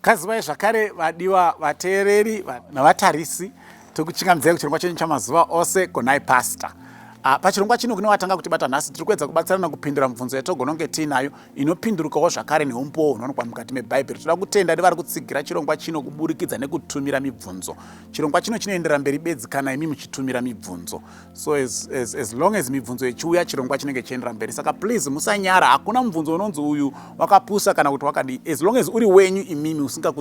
Kazivai zvakare vadiwa vateereri navatarisi, tokuchingamidzai kuchirongwa chenyu chamazuva ose, Gonai Pastor. Pachirongwa chino kune watanga kutibata nhasi, tiri kuedza kubatsirana kupindura mibvunzo yatogona kunge tiinayo, inopindurukawo zvakare neumbowo hunowanikwa mukati mebhaibheri. Toda kutenda nevari kutsigira chirongwa chino kuburikidza nekutumira mibvunzo. Chirongwa chino chinoendera mberi bedzi kana imi muchitumira mibvunzo. So as long as mibvunzo ichiuya, chirongwa chinenge chiendera mberi. Saka please musanyara, hakuna mubvunzo unonzi uyu wakapusa kana kuti wakadii. As long as uri wenyu imimi usinga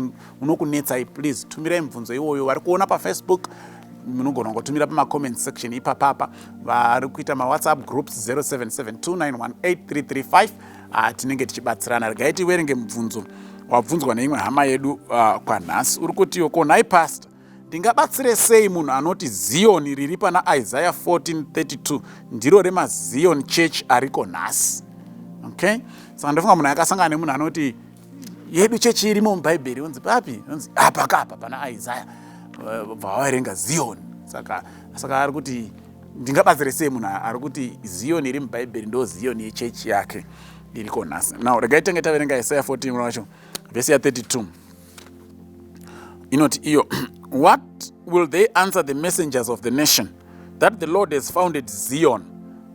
unokunetsai, please tumirai mubvunzo iwoyo. Vari kuona paFacebook munogona kungotumira pamacomment section ipapapa. Vari kuita maWhatsApp groups, 0772918335. Tinenge tichibatsirana. Regai tiverenge mubvunzo wabvunzwa neimwe hama yedu kwanhasi. Uri kutiwo, "Konhai Pastor, ndingabatsire sei munhu anoti Ziyoni riri pana Isaiah 1432 ndiro remaZion Church ariko nhasi?" Okay, saka ndofunga munhu akasangana nemunhu anoti yedu chechi irimo mubhaibheri, onzi papi? Onzi apa kapa pana Isaiah, bva vaverenga Zion. Saka ari kuti ndingabatsire sei munhu ari kuti Zion iri mubhaibheri ndo Zion yechechi yake iriko nhasi? Now regai tenge taverenga Isaiah 14 wacho, vhesi ya32 inoti iyo, "What will they answer the messengers of the nation? That the Lord has founded Zion,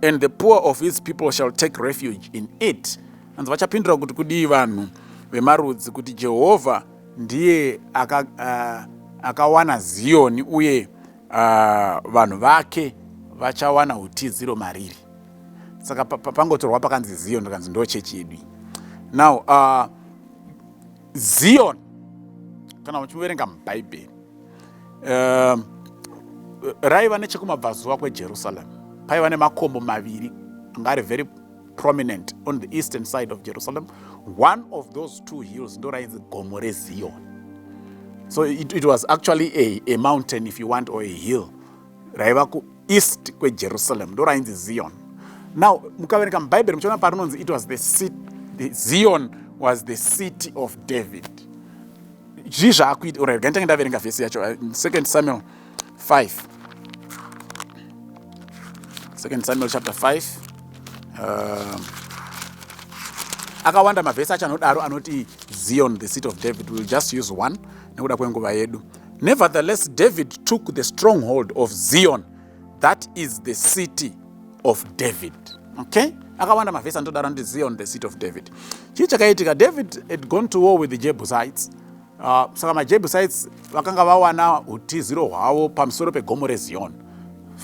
and the poor of his people shall take refuge in it." Anzi vachapindura kuti kudii vanhu vemarudzi? Kuti Jehovha ndiye akawana Ziyoni, uye vanhu vake vachawana utiziro mariri. Saka pangotorwa pakanzi Zion, kanzi ndo chechi yedu. Now Zion, kana uchiverenga mubhaibheri, raiva nechekumabvazuva kweJerusalem. Paiva nemakomo maviri anga ari very prominent on the eastern side of Jerusalem. One of those two hills ndo rainzi gomo reZion. So it was actually a mountain, if you want, or a hill raiva kueast kweJerusalem, ndo rainzi Zion. Now mukaverenga mubhaibheri muchiona parinonzi it was the city, the Zion was the city of David. Zvii zvaakuita? Alright, ganditange ndaverenga vhesi yacho, Second Samuel 5, Second Samuel chapter 5. Akawanda mavhesi acho anodaro anoti Zion, the city of David. We'll just use one nekuda kwenguva yedu. "Nevertheless, David took the stronghold of Zion, that is the city of David." Okay, akawanda mavhesi anotodaro anoti Zion, the city of David. Chii chakaitika? David had gone to war with the Jebusites. Saka maJebusites vakanga vawana utiziro hwavo pamusoro pegomo reZion,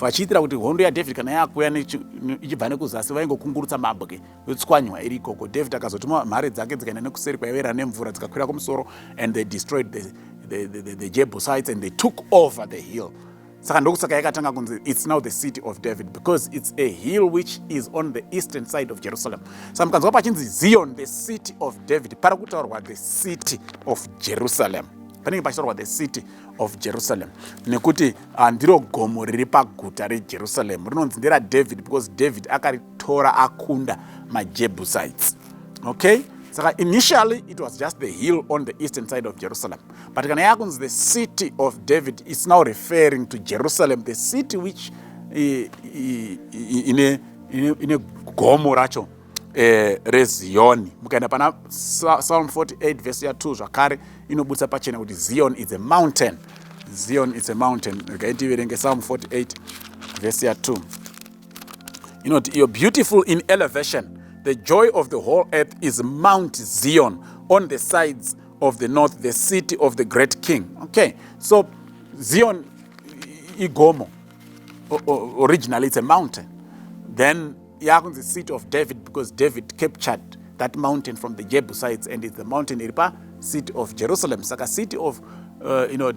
vachiitira kuti hondo yaDavid kana yakuya ichibva nekuzasi, vaingokungurutsa mabwe yotswanywa iri ikoko. David akazotuma mhare dzake, dzikaenda nekuseri kwaiverera nemvura, dzikakwira kumusoro, and they destroyed the Jebusites and they took over the hill. Saka ndokusaka yakatanga kunzi it's now the city of David, because it's a hill which is on the eastern side of Jerusalem. Saka mukanzwa pachinzi Zion, the city of David, pari kutaurwa the city of Jerusalem. Panenge pachitaurwa the city of Jerusalem nekuti ndiro gomo riri paguta reJerusalem. Rinonzi nderaDavid because David akaritora akunda maJebusites. Okay, saka initially it was just the hill on the eastern side of Jerusalem, but kana yakunzi the city of David, it's now referring to Jerusalem, the city which ine gomo racho reZioni. Mukaenda pana Psalm 48 vhesi ya2 zvakare, inobudisa pachena kuti Zion is a mountain. Zion is a mountain. Regai tiverenge Psalm 48 vhesi ya2. Inoti iyo, "Beautiful in elevation, the joy of the whole earth is Mount Zion on the sides of the north, the city of the great King." Okay, so Zion igomo. Originally it's a mountain. Then yakunzi city of David because David captured that mountain from the Jebusites, and it's the mountain iri pa city of Jerusalem. Saka city of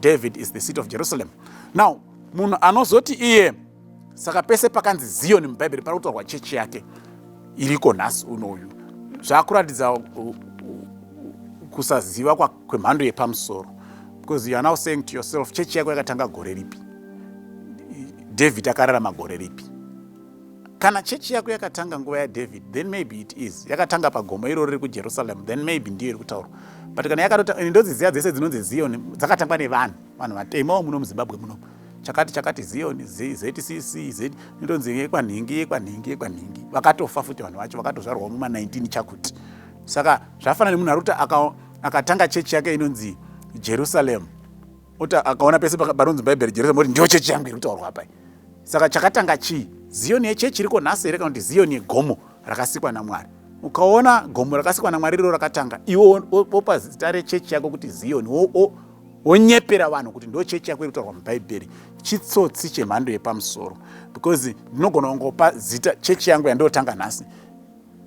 David is the city of Jerusalem. Now munhu anozoti iye saka pese pakanzi Zion mubhaibheri pari kutaurwa chechi yake iriko nhasi unoyu, zvakuratidza kusaziva kwemhando yepamusoro, because you are now saying to yourself, chechi yako yakatanga gore ripi? David akararama gore ripi? Kana chechi yako yakatanga nguva yaDavid, then maybe it is yakatanga pagomo iroro riri kuJerusalem, then maybe ndiyo iri kutaurwa. But kana yakatota, ndodziziva dzese dzinonzi Zion dzakatangwa nevanhu, vanhu vatemawo muno muZimbabwe muno, chakati chakati Zion, ZCC, Z inonzi yekwanhingi, yekwanhingi, yekwanhingi. Vakatofa futi vanhu vacho, vakatozvarwa muma19 chakuti. Saka zvafanana nemunhu ari kuti akatanga chechi yake inonzi Jerusalem, oti akaona pese panonzi Bhaibheri Jerusalem, oti ndiyo chechi yangu iri kutaurwa apa. Saka chakatanga chii? Ziyoni yechechi iriko nhasi here, kana kuti Ziyoni yegomo rakasikwa naMwari? Ukaona gomo rakasikwa naMwari riro rakatanga, iwe wopa zita rechechi yako kuti Ziyoni, wonyepera vanhu kuti ndo chechi yako iri kutaurwa muBhaibheri, chitsotsi chemhando yepamusoro. Because ndinogona kungopa zita chechi yangu yandotanga nhasi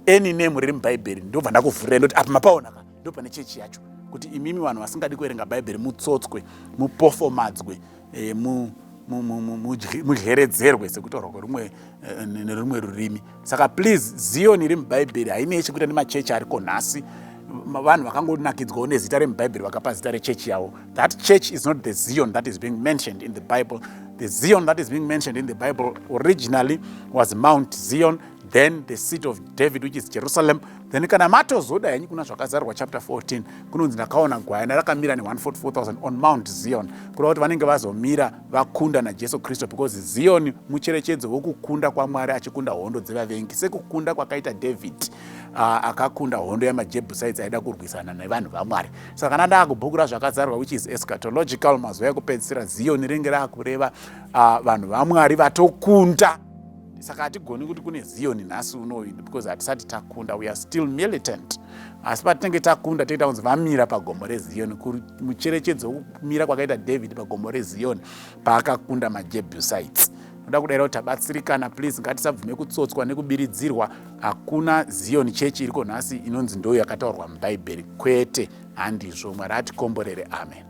any name riri muBhaibheri, ndobva ndakuvhurira, ndoti apa mapaona ka, ndo pane chechi yacho, kuti imimi vanhu vasingadi kuverenga Bhaibheri mutsotswe, mupofomadzwe, mudhyeredzerwe, sekutaurwa kwerumwe nerumwe rurimi. Saka please, Ziyoni iri muBhaibheri hainei chekuita nemachechi ariko nhasi. Vanhu vakangonakidzwawo nezita remubhaibheri, vakapa zita rechechi yavo. That church is not the Zion that is being mentioned in the Bible. The Zion that is being mentioned in the Bible originally was Mount Zion, then the city of David, which is Jerusalem. Then kana matozoda henyu, kuna Zvakazarurwa chapter 14 kunonzi, "Ndakaona gwayana rakamira ne144,000 on Mount Zion," kureva kuti vanenge vazomira vakunda naJesu Kristu, because Zion mucherechedzo wokukunda kwaMwari achikunda hondo dzevavengi, sekukunda kwakaita David, akakunda hondo yamaJebusites aida kurwisana nevanhu vaMwari. Saka kana ndaakubhuku raZvakazarurwa, which is eschatological, mazuva ekupedzisira, Ziyoni ringe raakureva vanhu vaMwari vatokunda. Saka hatigoni kuti kune Ziyoni nhasi unoyu, because hatisati takunda. We are still militant. Asi patinenge takunda, toita kunzi vamira pagomo reZiyoni, mucherechedzo wokumira kwakaita David pagomo reZiyoni paakakunda maJebusites. Noda kudaira kuti tabatsirikana. Please, ngatisabvume kutsotswa nekubiridzirwa. Hakuna Ziyoni chechi iriko nhasi inonzi ndo yakataurwa muBhaibheri. Kwete, handizvo. Mwari atikomborere. Amen.